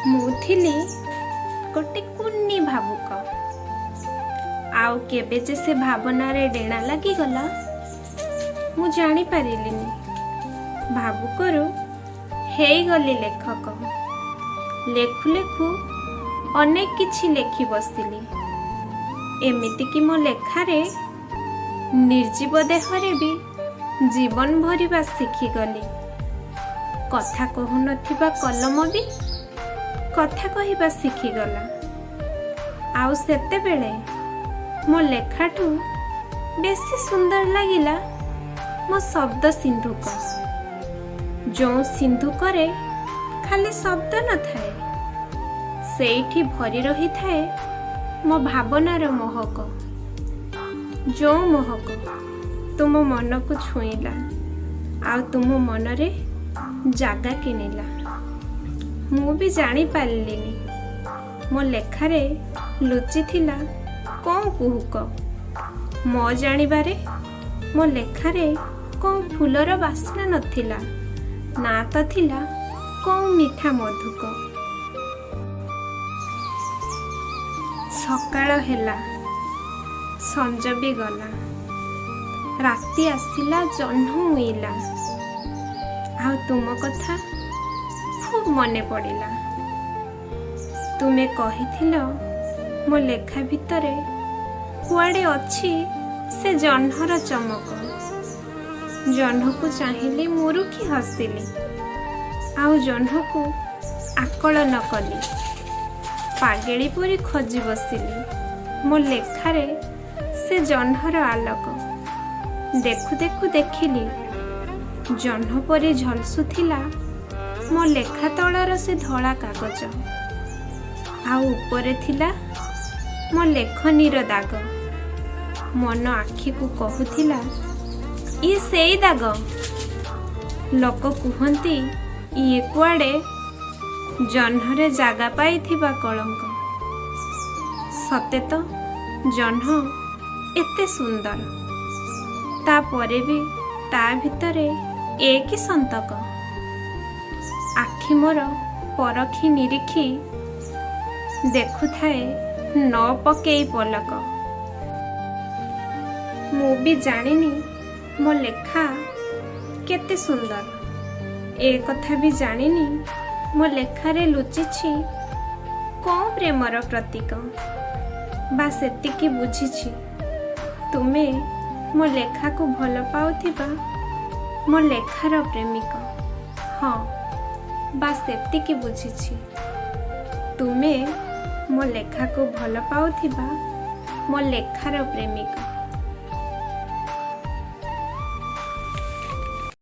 ମୁଁ ଥିଲି ଗୋଟେ କୁନି ଭାବୁକ, ଆଉ କେବେ ଯେ ସେ ଭାବନାରେ ଡେଣା ଲାଗିଗଲା ମୁଁ ଜାଣିପାରିଲିନି। ଭାବୁକରୁ ହେଇଗଲି ଲେଖକ। ଲେଖୁ ଲେଖୁ ଅନେକ କିଛି ଲେଖି ବସିଲି, ଏମିତିକି ମୋ ଲେଖାରେ ନିର୍ଜୀବ ଦେହରେ ବି ଜୀବନ ଭରିବା ଶିଖିଗଲି। କଥା କହୁନଥିବା କଲମ ବି କଥା କହିବା ଶିଖିଗଲା। ଆଉ ସେତେବେଳେ ମୋ ଲେଖାଠୁ ବେଶୀ ସୁନ୍ଦର ଲାଗିଲା ମୋ ଶବ୍ଦ ସିନ୍ଧୁକ, ଯେଉଁ ସିନ୍ଧୁକରେ ଖାଲି ଶବ୍ଦ ନଥାଏ, ସେଇଠି ଭରି ରହିଥାଏ ମୋ ଭାବନାର ମହକ, ଯେଉଁ ମହକ ତୁମ ମନକୁ ଛୁଇଁଲା ଆଉ ତୁମ ମନରେ ଜାଗା କିଣିଲା। ମୁଁ ବି ଜାଣିପାରିଲିନି ମୋ ଲେଖାରେ ଲୁଚିଥିଲା କେଉଁ କୁହୁକ, ମୋ ଜାଣିବାରେ ମୋ ଲେଖାରେ କେଉଁ ଫୁଲର ବାସ୍ନା ନଥିଲା, ନା ତ ଥିଲା କେଉଁ ମିଠା ମଧୁକ। ସକାଳ ହେଲା, ସଞ୍ଜ ବି ଗଲା, ରାତି ଆସିଲା, ଜହ୍ନ ଉଇଁଲା, ଆଉ ତୁମ କଥା ଖୁବ୍ ମନେ ପଡ଼ିଲା। ତୁମେ କହିଥିଲ ମୋ ଲେଖା ଭିତରେ କୁଆଡ଼େ ଅଛି ସେ ଜହ୍ନର ଚମକ। ଜହ୍ନକୁ ଚାହିଁଲି, ମୁରୁକି ହସିଲି, ଆଉ ଜହ୍ନକୁ ଆକଳନ କଲି। ପାଗେଳି ପରି ଖୋଜି ବସିଲି ମୋ ଲେଖାରେ ସେ ଜହ୍ନର ଆଲୋକ। ଦେଖୁ ଦେଖୁ ଦେଖିଲି ଜହ୍ନ ପରି ଝଲସୁଥିଲା ମୋ ଲେଖା ତଳର ସେ ଧଳା କାଗଜ, ଆଉ ଉପରେ ଥିଲା ମୋ ଲେଖନୀର ଦାଗ। ମନ ଆଖିକୁ କହୁଥିଲା, ଇଏ ସେଇ ଦାଗ। ଲୋକ କୁହନ୍ତି ଇଏ କୁଆଡ଼େ ଜହ୍ନରେ ଜାଗା ପାଇଥିବା କଳଙ୍କ। ସତେ ତ ଜହ୍ନ ଏତେ ସୁନ୍ଦର, ତାପରେ ବି ତା ଭିତରେ ଏ କି ସନ୍ତକ। ଆଖି ମୋର ପରଖି ନିରୀଖି ଦେଖୁଥାଏ ନ ପକେଇ ପଲକ। ମୁଁ ବି ଜାଣିନି ମୋ ଲେଖା କେତେ ସୁନ୍ଦର, ଏ କଥା ବି ଜାଣିନି ମୋ ଲେଖାରେ ଲୁଚିଛି କେଉଁ ପ୍ରେମର ପ୍ରତୀକ। ବା ସେତିକି ବୁଝିଛି ତୁମେ ମୋ ଲେଖାକୁ ଭଲ ପାଉଥିବା ମୋ ଲେଖାର ପ୍ରେମିକ। ହଁ, ବା ସେତିକି ବୁଝିଛି ତୁମେ ମୋ ଲେଖାକୁ ଭଲ ପାଉଥିବା ମୋ ଲେଖାର ପ୍ରେମିକ।